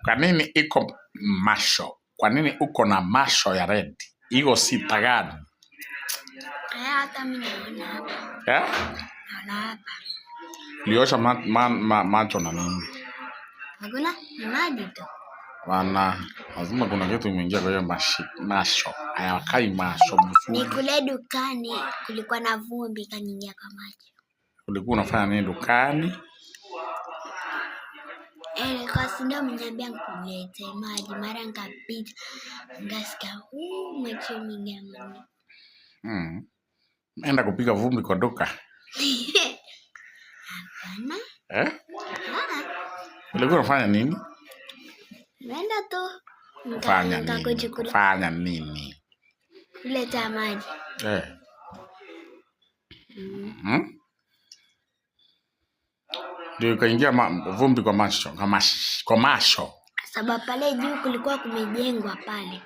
Kwa nini iko macho? Kwa nini uko na macho ya red? Iko sita gani? Hata mimi naona hapa. Eh? Naona hapa. Uliosha macho na nini? Hakuna, ni maji tu. Wana lazima kuna kitu imeingia kwa hiyo macho. Hayakai macho Ni mzuri. kule dukani kulikuwa na vumbi kaniingia kwa macho. Ulikuwa unafanya nini dukani? Eh, kwa si ndio ameniambia nikulete maji, mara nikapita nikasikia huu macho imeingia mani. Enda kupiga vumbi kwa duka. Hapana. Eh? Ah, Ulikuwa unafanya nini? Nimeenda tu Kufanya nini? nikakuchukua Kufanya nini? kuleta maji. Eh. Ndio ikaingia vumbi kwa macho, kwa macho. Sababu pale juu kulikuwa kumejengwa pale.